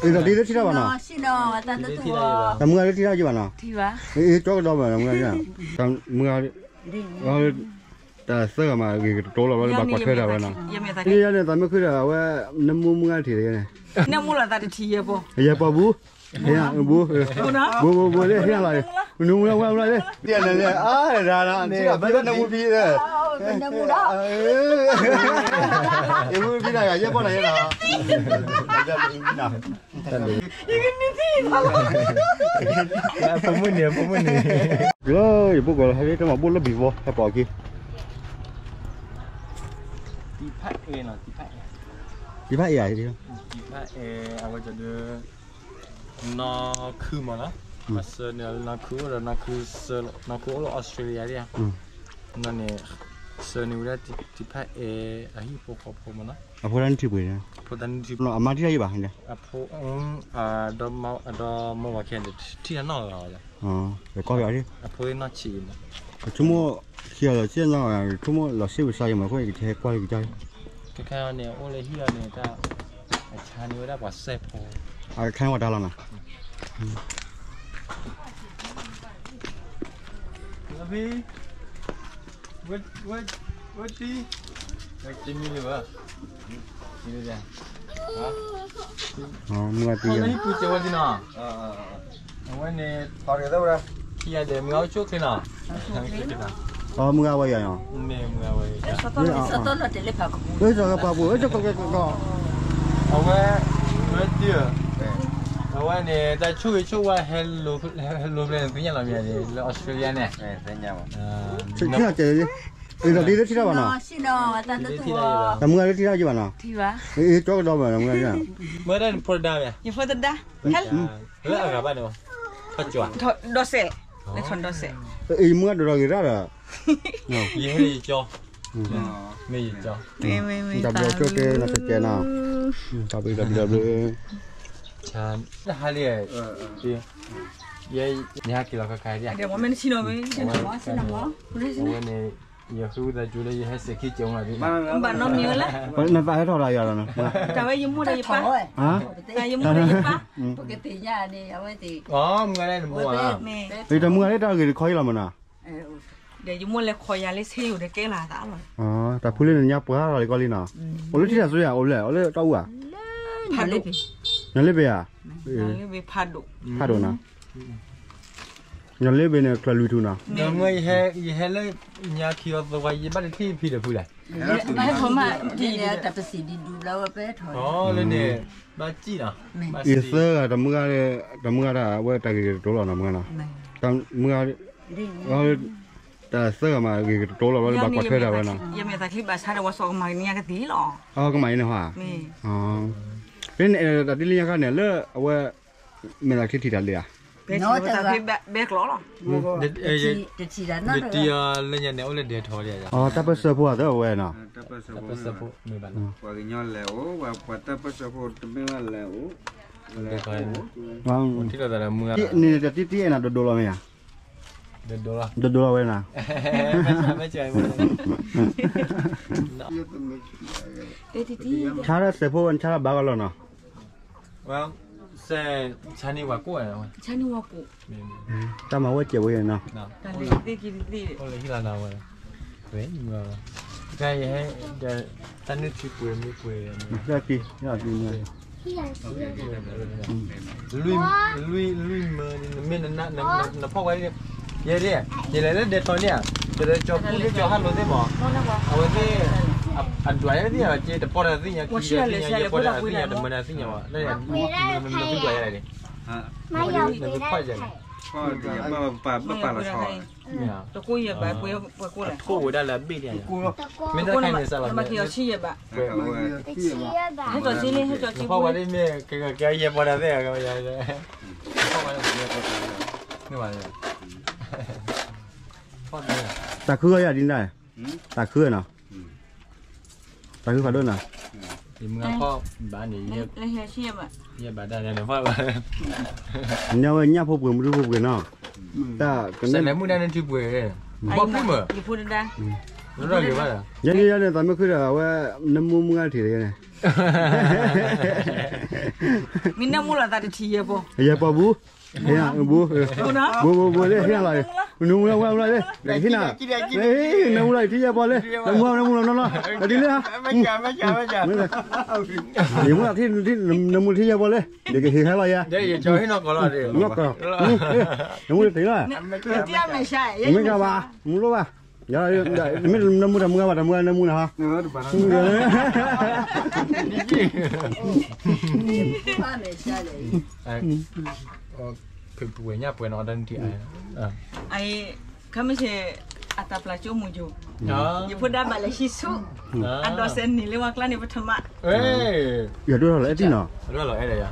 အံၤဒီးဒ်လၢထံၣ်တၢ်ဘၣ်နီၤ, တၢ်မုၢ်ဂၤလၢထံၣ်တၢ်ယံၤဘၣ်နီၤ, အံၤကၠီကဒီးမးနီၤ, မုၢ်ဂၤ, မုၢ်ဂၤ, တၢ်သၢဂၤမးဂ့ၤကတတိၤလီၤဘျီလၢဘၣ်ကွၢ်ထွဲတၢ်ဝဲနီၤ, ယဲန့ၣ်သးမုၢ်ခုဒီးအဝဲ, နမူမုၢ်ဂၤထံးတဂ့ၤန့ၣ်, နမူလီၤသးတထံးယဲၢ်ပီၢ်, ယဲၢ်ပီၢ်ဘူး, ဘူးဘူးဘူးလၢဟ့ၣ်လီၤ, နမူလီၤဝဲလၢ, အါ, နမူဖံ, နမူဖံတဂၤယဲၢ်ပီၢ်န့ၣ်, ဖိမုၣ်န့ၣ်, ဖိမုၣ်န့ၣ်, လၢယဖိကီၢ်လၢဟဲတမၤဘိၣ်လၢဘံၣ်ဘီ ဟဲပိာ်အခံ, တံဖးအဲၣ်နီၤ, တံဖးအဲၣ်, တံဖးအဲၣ်, တံဖးအဲၣ်, အဝဲကဒုး, နီၢ်ခုမးနီၤ, မၤစၢၤန့ၣ်လၢနီၢ်ခုအိၣ်ဒီး, နီၢ်ခုအိၣ်လၢ Australia ဒၣ်ဧါ, နီၢ်န့ၣ်, စၢၤန့ၢ်ဝဲဒၣ်တံဖးအဲၣ်အဟံၣ်ဖိဃီဖိမးနီၤ, အဖိတၢ်နုၢ်ထံပှ့ၤန့ၣ်, အဖိတၢ်နုၢ်ထံပှ့ၤ, အမါထံၣ်တၢ်ယံၤဘၣ်, အဖိ, အဒီမါဝၤခဲန့ၣ် ထံၣ်တၢ်နီၢ်လီၤ, ကီၢ်ပယီၤ, အဖိနီၢ်ဆံးန့ၣ်, ဆိကမိၣ်, ခံဂၤလီၤစ့ၢ်နီၤ, ဆိကမိၣ်လီၤစ့ၢ်ဝဲစါယံၤမး အဃိန့ၣ် ယကဟဲကွၢ်လၢကစၢ်, ခဲခဲန့ၣ် အိၣ်လၢဟံၣ်အီၤန့ၣ် တၢ်, အဆါန့ၢ်ဝဲဒၣ်ပှၤစဲးဖိ, အခဲဝဲတၢ်လီၤနီၤ မုၢ်ဂၤတံၢ်, အဝဲန့ၣ်, ခံဂၤဒဲး မုၢ်ဂၤအိၣ်ဆိၣ်ချ့နီၤ, မုၢ်ဂၤဝဲယၤ, စီၤပၤပူၤ, အဝဲ, အဝဲန့ၣ် တၢ်ဆိၣ်ဂ့ၤဆိၣ်ဝါဟဲ, ဟဲလိၤဖဲန့ၣ်သ့ၣ်ညါလီၤမ့ၢ်န့ၣ် လၢ Australia န့ၣ်, အံၤဒီးဒ်လၢထံၣ်တၢ်ဘၣ်နီၤ, တၢ်မုၢ်ဂၤလၢထံၣ်တၢ်ယံၤဘၣ်နီၤ, အံၤကၠီကဒီးမးနီၤ, မုၢ်ဂၤ, မ့ၢ်တၢ်နဖိတဒါမ့ၢ်, ယဖိတဒါ, လၢအဂၤဘၣ်န့ၣ်, ဒီးစဲး, လၢထီၣ်ဒီးစဲး, အံၤမုၢ်ဂၤဒိးဒီးဂ့ၤတၢ်ဒီး, ယဟဲယကၠီ, မ့ၢ်ယကၠီ, တၢ်ဘျုးကၠိက့ၤနီၤ စကဲနီၤ, တၢ်ဘျုးတၢ်ဘျုးတၢ်ဘျုး, တၢ်ဟါလံ, ယဟဲက့ၤလီၤခါခါဒၣ်, အဝဲန့ၣ်, ယဃုသးကၠိလၢယဟဲစဲးခံကၠိမး, ဘၣ်နီတမံၤဝဲလဲၣ်, နသးဟဲထီၣ်ဒီးယၤလီၤနီၤ, တၢ်ဝဲယမိၢ်ဒီးယပၢ်, ယမိၢ်ဒီးယပၢ်, ပကသ့ၣ်ညါန့ၣ်, အဝဲသ့ၣ်, မုၢ်ဂၤလၢနမိၢ်ဧါ, တၢ်မုၢ်ဂၤလၢတၢ်ဂ့ၢ်တခီအံၤလီၤမးနီၤ, ဒီးယမိၢ်လဲၤခိးယၤလၢဆ့ယိၣ်ဒီးကဲလီၤသးလီၤ, တၢ်ဖုလၢနညါပှၤလီၤလံကီလံနီၤ, အိၣ်လၢထံၣ်တၢ်စိယၤ အိၣ်လၢ, အိၣ်လၢတၢ်အူဧါ, ညီလၢဘ့ၣ်ဧါ, ဖးဒိၣ်နီၤ, ညီလၢဘ့ၣ်န့ၣ် ချၢၣ်လွံၢ်ထူၣ်နီၤ, ဒီးမုၢ်ဂၤယဟဲလၢညါခံအီၤသဝီ ယဘၣ်တထံၣ်ဖံဒီးဖုလဲၣ်, လၢန့ၣ်, ယသၢဂၤတမုၢ်ဂၤ, တမုၢ်ဂၤဒၣ်ဝဲတၢ်ဂ့ၤကတတိၤလီၤနီၤ မုၢ်ဂၤနီၤ, တၢ်မုၢ်ဂၤ, တၢ်သၢဂၤမးဂ့ၤကတတိၤလီၤ ဘၣ်လၢဘၣ်ကွၢ်ထွဲတၢ်ဝဲနီၤ, ယမဲာ်သးချံဘၣ်ဆါဒီးဝဲစီၤကမၤကနံၤညါကသံလီၤ, ကမၤအံၤန့ၣ်ဟါ, ဖဲန့ၣ်တၢ်တ့လၢညါခါန့ၣ် လၢအဝဲ, မဲာ်သးချံထံၣ်တၢ်လံဧါ, ဘဲကျီလီၤ, တထံၣ်တၢ်နီတဂၤ, တၢ်ပၢၢ်ဆၢဖိအသးဝဲနီၤ, ပှၤကညီလဲၤအိၣ်, ပှၤတၢ်ပၢၢ်ဆၢဖိတမ့ၢ်ဘၣ်လဲၤအိၣ်, လဲၤအိၣ်, န့ၣ်တၢ်တ့တ့အဲၣ်နၤဒိၣ်ဒိၣ်လီၤမ့ၢ်ဧါ, ဒိၣ်ဒိၣ်လီၤဝဲနီၤ, ဆါထီၣ်စဲးဖိဝဲ ဆါထီၣ်ဘၣ်ကီးလီၤနီၤ, ဆါန့ၢ်ဝဲကိၣ်, တၢ်မၤဝဲစဲးဝဲနီၤ, တၢ်နုၢ်ထံပှ့ၤမ့ၢ်ပှ့ၤ, လွံၢ်မၢ, နမ့ၢ်နဖီၣ်ဝဲ, ယဲဒၣ်, ယလဲၤလၢဒဲထီန့ၣ်ဧါ, ယလဲၤကၠီၤပူၤလၢကၠီၤဟးလိာ်သ့ၣ်မး, အဝဲသ့ၣ်, အဒွးယဲသ့ၣ်ညါဘၣ်က့, တပီၢ်တၢ်သ့ၣ်ညါခံသ့ၣ်ညါ, ယဲပီၢ်တၢ်သ့ၣ်ညါတမၢတၢ်သ့ၣ်ညါဘၣ်, နသုဒွးယဲလဲၣ်, နသုဖီၣ်ယဲလဲၣ်, တကိးယဲဘၣ်, ပှဲၤကိးလဲၣ်, မ့ၢ်တၢ်ခဲန့ၣ်စးလီၤ, ဟဲကၠီၤလံ, ဟဲကၠီၤလံ, ယဲပီၢ်တၢ်သ့ၣ်ညါ, တၢ်ခုဂၤယၤဒ်န့ၣ်, တၢ်ခုနီၤ, တၢ်ခုဖးဒိၣ်နီၤ, ယမုၢ်ဂၤဖီၣ်ဘၣ်န့ၣ်, ယဲဘၣ်တၢ်န့ၣ်ဖီၣ်ဘၣ်, ညါဝဲညၣ်ဖိပှ့ၤမုၢ်ထူဖိပှ့ၤနီၤ, တၢ်ကနဲမုၢ်နၤနထံပှ့ၤ, ဘီဖုမၢ, ယဖိတဒါ, ယဲန့ၣ် ယဲန့ၣ် သးမ့ၢ်ခုဒီး အဝဲ နၢမူမုၢ်ဂၤထံးတက့ၢ်န့ၣ် မ့ၢ်နၢမူလီၤသးတထံၣ်ယဲၢ်ပီၤ, ယဲၢ်ပီၤဘူး, ဘူး, ဘူး, ဘူးလၢဟ့ၣ်လီၤ, နၢမူလီၤဝဲလီၤလၢ, ဟ့ၣ်နၤ, နၢမူလီၤထံၣ်ယဲၢ်ပီၤလၢ, နၢမူလီၤ နၢမူလီၤနီၢ်နီၢ်, တဒ်လၢ, ယမူလီၤထံၣ်, နၢမူထံၣ်ယဲၢ်ပီၤလၢ, ယကဟ့ၣ်ခဲလီၤယဲၢ်, နီၢ်ကီၢ်, နၢမူလီၤတံၢ်လီၤ, မ့ၢ်ကဘၣ်, မူလိၣ်ဘၣ်, မ့ၢ်နၢမူတၢ်မုၢ်ဂၤဘၣ် တၢ်မုၢ်ဂၤနၢမူနၤဟီ, ပဝဲညၣ်ပှဲၤနီၣ်တၢ်နုၢ်ထံၣ်, ခမ့ၢ်ဆ့ၣ် အတၢ်ပျၢ်ကၠိမူၤယိၤ, ယဖိဒါဘၣ်လဲၤဟံးဆူၣ်, အဒိးစဲးနံၤလၢဝဲကျါန့ၣ် ပထမ, ယဒိၣ်ထီၣ်လီၤအဲၣ်တံၢ်နီၤ, လီၤအဲၣ်ဒီးယၤ,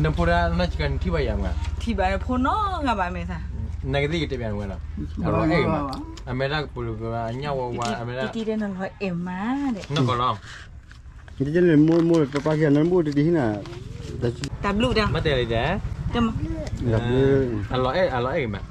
နဖိဒါနီၢ်ဆံးကၤနထံၣ်ဘၣ်ယၤမး, ထံၣ်ဘၣ်ဖိနီၢ်ဂၤဘၣ်မဲာ်သး, နကသ့ၣ်ယတဲဘၣ်နဝဲနီၤ, အလီၤအဲၣ်ဂ့ၤမး, အမဲာ်တၢ်ကပူၤလၢကဘၣ်ညၣ်ဝါဝါ အမဲာ်တၢ်, တံၢ်တဲနလီၤအဲၣ်မး, နီၢ်ကီၢ်လီၤ တကဲန့ၣ် မိၢ်မိၢ်ပၢ်ပၢ်ခံဂၤနၢမူတံၢ်တံၢ်ဟံၣ်နၤ, တၢ်ဘျုးတၢ်, မ့ၢ်တဲလံတဲ, အလီၤအဲၣ် အလီၤအဲၣ်ဂ့ၤမး,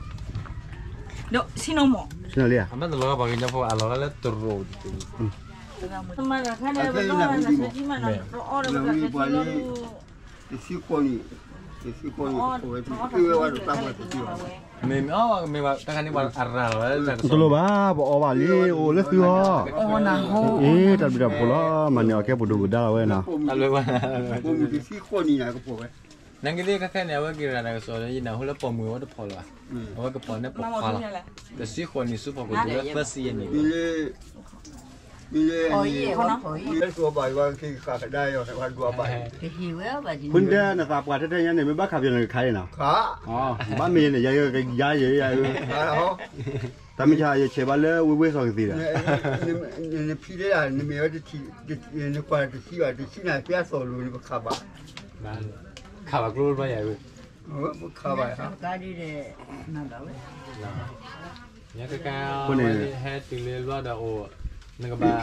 ဒီးဆံနီၢ်မး, ဆံနီၢ်လံဧါ, အမ့ၢ်တလီၤဂာ်ပှၤကညီဖိ အလီၤဂာ်လၢတရိးတံၢ်, တဆံဃိးနံၣ်, တဆံဃိးနံၣ်, တဆံဃိးနံၣ်, ဝဲတဝဲဝဲတၢ်ပှၤတဆံဘၣ်, မ့ၢ်မ့ၢ်အီၣ်မ့ၢ်ဘၣ်တၢ်ခါန့ၣ်ပှၤအရၤလီၤဝဲလၢတၢ်ကစီၣ်, တလိၣ်ဘၣ် ပအီၣ်ဘၣ်လံ အိၣ်လၢသုဟီ, အ့ တၢ်ဘျုးတၢ်ဖှိၣ်လီၤ မၤန့ၢ်အီၤကဲပဒိၣ်ပဒါလီၤဝဲနီၤ, တဆံဃိးနံၣ်ညါကပိာ်ဝဲ, နကသ့ၣ်ခါခဲန့ၣ် အဝဲက့ၤရၤတၢ်ကစီၣ်လၢယနၢ်ဟူလၢပိာ်မုၣ်အဝဲတဖီၣ်လၢၤဘၣ်, အဝဲကပီၤန့ၣ်ပိာ်ခွါလီၤ, တဆံဃိးနံၣ်ဆူဖီခိၣ်တုၤလၢသၢဆံယဲၢ်နံၣ်, ဖုတဲနသးပှၢ်ထဲထဲညါန့ၣ် မ့ၢ်ဘၣ်ခးပယီၤန့ၣ်ကခးအံၤနီၤ, ဘၣ်မ့ၢ်ယဲန့ၣ် ယကယါယဲယဲ, တၢ်မ့ၢ်ဆါယဆဲးဘၣ်လၢဝ့ၢ်ဝ့ၢ်စီကသံဒီး, နဖံးလၢနမ့ၢ်ဝဲတထံၣ်, နကွၢ်တထံၣ်ဘၣ် တထံၣ်နၤဖဲအသီၣ်လိၤန့ၣ် ပခးဘၣ်, ခးဘၣ်ကျိဘၣ်ယၤ, ပခးဘၣ် ညါကကါန့ၣ် ဟဲတုၤလၢလွီၢ်ဒီးအိၣ်, နကဘၣ်,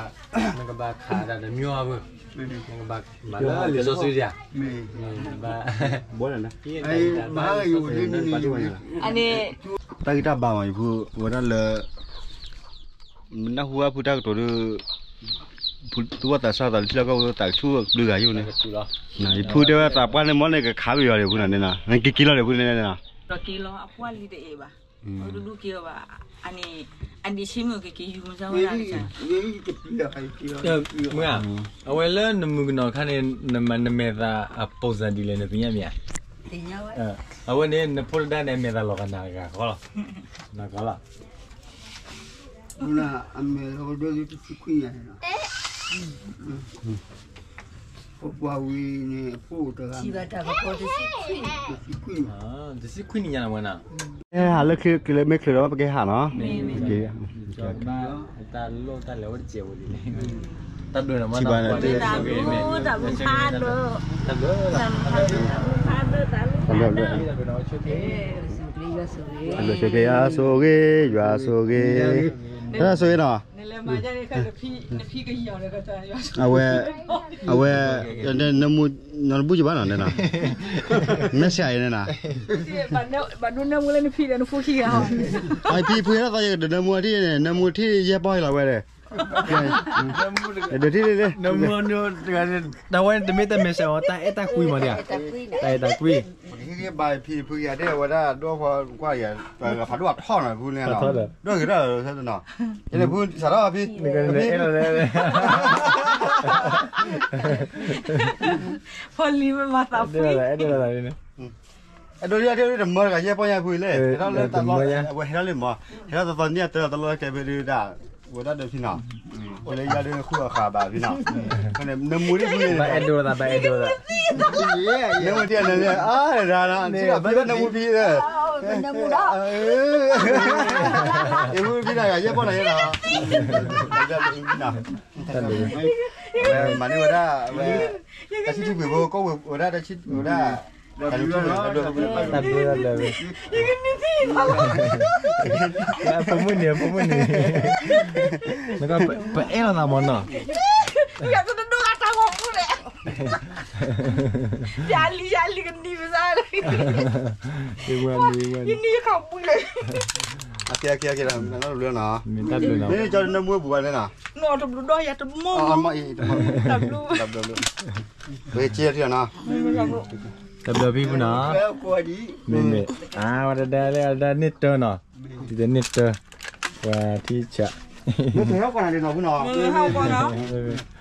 နကဘၣ်ခးတၢ်တမံၤအဘၢ, နကဘၣ်မၤလၢလံာ်စီဆှံယၤ, ဘၣ်, ဘၣ်, တၢ်ဂ့ၢ်တၢ်ဘၣ်မး ယဖု ဝဲဒၣ်လၢ နၢ်ဟူဝဲဖုတၢ်ကတိၤဒီး, သူၣ်ဘီၣ်သးစၢ်သးလၢထံလီၢ်ကီၢ်ပူၤသးကဆူၣ်ကဒုဂၤယိၣ်န့ၣ်, ယဖုတဲဝဲသးပှၢ်န့ၣ်မ့ၢ်န့ၣ် ကခးပယီၤဒီးဖုန့ၣ်, နက့ၤက့ၤလီၤဒီးဖုန့ၣ်, ဒီးက့ၤလီၤအပှၢ်လံတအဲၣ်ဘၣ်, အဒူဒူက့ၤအီၤဘၣ်, အန့ၣ်, အဒံးဆ့မုၢ်က့ၤက့ၤယူၤမုၢ်စၢ်ဝဲဒၣ်, မုၢ်ဧါ, အဝဲလၢနမုၣ်ကနီၤခါန့ၣ်, နမဲာ်သးအပိာ်စၢ်ဒ်လဲၣ်နသ့ၣ်ညါမ့ၢ်ဧါ, အဝဲန့ၣ် နဖိတဒါန့ၣ် အမဲာ်သးလီၤဂာ်နၤဂၤဃီလီၤ, နဂၤလီၤ အမဲာ်လီၤဒိတဆံခွံန့ၣ်, ပပှၤဝံၤန့ၣ် အဖိအိၣ်တဂၤ, တဆံခွံန့ၣ်ညါဝဲနီၤ, ဟးလၢချ့ကျဲမ့ၢ်ချ့ဒီး ပကဟးနီၤ, တၢ်လိၣ်တၢ်လဲၤဝဲတစဲးဝဲဒ်န့ၣ်, တၢ်ဘျုးနီၤ, တၢ်ဘျုး, တၢ်ဘျုး, ဆိၣ်ဂ့ၤ, ယွၤဆိၣ်ဂ့ၤ, တၢ်ဆိၣ်ဂ့ၤနီၤ, အဝဲ, အဝဲ, နမူ, နတဘူၣ်ကဘၣ်နီၤန့ၣ်နီၤ, မ့ၢ်ဆဲးအံၤန့ၣ်နီၤ, ဘၣ်ဒိနၢမူလၢနဖံဒီးနဖိခံဂၤ, ဖံဖုဟဲထီၣ်သီယကဒိးနၢမူထံၣ်န့ၣ် နၢမူထံၣ်ယဲၢ်ပီၢ်လီၤဝဲဒီး, ဒိးထံၣ်, တၢ်ဝဲတမ့ၢ်တၢ်မဲာ်ဆှးအီၤ တၢ်အဲၣ်တၢ်ကွံမးဒ်, တၢ်အဲၣ်တၢ်ကွံ ဘၣ်ဖံဖုယၤဒ်ဝဲဒၣ်ဒိၣ်ဖီကွၢ်ယၤ, ဖးဒိၣ်အထီၣ်နီၤဖုန့ၣ်, ဒိၣ်ဂ့ၤထီၣ်နီၤ, ဖုစးထီၣ်ဖံ, ဖံ, ဖီလံမၤသးဖု, အဲဒိးလံအထံတမၢတဂၤယဲၢ်ပီၢ်ညါဖုလဲၣ်, ဟဲထီၣ်လၢတၢ်လီၢ်, အဝဲဟဲထီၣ်လံမး, ဟဲထီၣ်သီသီန့ၣ်တၢ်လီၢ်တလီၢ်ကဲဖဲဒၣ်, ဝဲဒၣ်ဒီးဖံနီၤ, အိၣ်လၢယၤဒ်ဃုအဃာ်ဘၣ်ဖံနီၤ, နမူဒ်ဖုန့ၣ်, ဘၣ်အဲၣ်ဒိးသး ဘၣ်အဲၣ်ဒိးသး, နမူထံၣ်န့ၣ်, အါဒၣ်နမူဖံ, နမူဒၣ်, ယဲၢ်ပီၢ်န့ၣ်ယဲၢ်နီၤ, မၤန့ၢ်ဝဲဒၣ်, တၢ်ဆံထူပှ့ၤဖိ ကိးဝဲဒၣ်တၢ်ဆံထူဝဲဒၣ်, တၢ်ဘျုးလၢ, ဖိမုၣ်န့ၣ်, ဖိမုၣ်န့ၣ်, ပအဲၣ်လိာ်သးမးနီၤ, ယလံယလံကနံၤပစၢ်, ယနံၤယခီၣ်ပူၤလၢ အကဲ အကဲ အကဲ တဘျုးနီၤ, မ့ၢ်တၢ်ဘျုးနီၤ, မ့ၢ်ကၠီနၢမူအပူၤဘၣ်န့ၣ်နီၤ, တဘျုးဒီးယၤတမီၢ်, တဘျုး, တဘျုး, ဝဲကဲထံနီၤ, တဘျုးဖံဖုနီၤ, မ့မ့ၢ်, အဝဲတဒါလၢအဒါန့ၢ်တၢနီၤ, ဒ်သိးန့ၢ်တၢ, ပှၤထံဆး, မ့ၢ်နီၤ, မ့ၢ်နီၤ